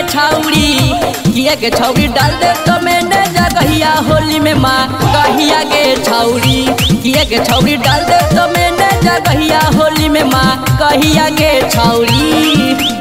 छौरी, किए गे छौरी डाल दे तो मैंने जगहिया होली में माँ कहिया गे छौरी, किए गे छौरी डाल दे तो मैंने जगहिया होली में माँ कहिया गे छौरी।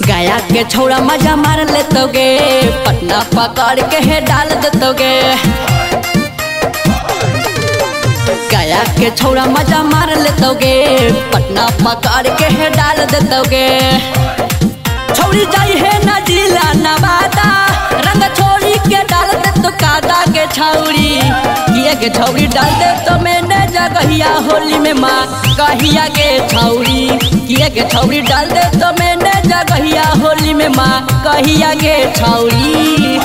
गया के छौड़ा मजा मार लेतोगे, पटना पकड़ के है डाल देतोगे। गया के छौड़ा मजा मार लेतोगे, पटना पकड़ के है डाल देतोगे। छौड़ी जाई है ना जिला नवादा, रंग छोड़ी के डाल दे तो कादा के छौड़ी, किए के छौड़ी डाल दे तो मैंने जगहिया होली में माँ कहिया के छौरी, किए के छौरी डाल दे तो मैंने जगहिया होली में माँ कहिया के छौरी।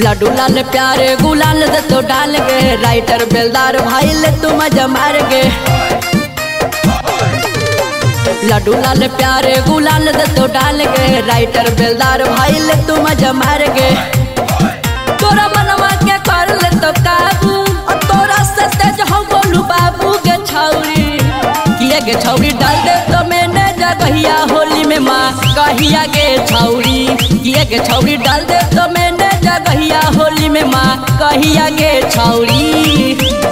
लड्डू लाल प्यारे गुलाल दे तो डाल गे, राइटर बेलदार भाई ले तू मजा मार गे। लड्डू लाल प्यारे गुलाल दे तो डाल गे, राइटर बेलदार भाई ले तू मजा मार गे। तोरा मनवा के कर ले तो काबू, और तोरा से तेज हो गोलू बाबू गे छौरी, किए गे छौरी डाल दे तो मैंने जगहिया होली में माँ कहिया गे छौरी, किए गे छौरी डाल दे तो मैंने जगहिया होली में माँ कहिया गे छौरी।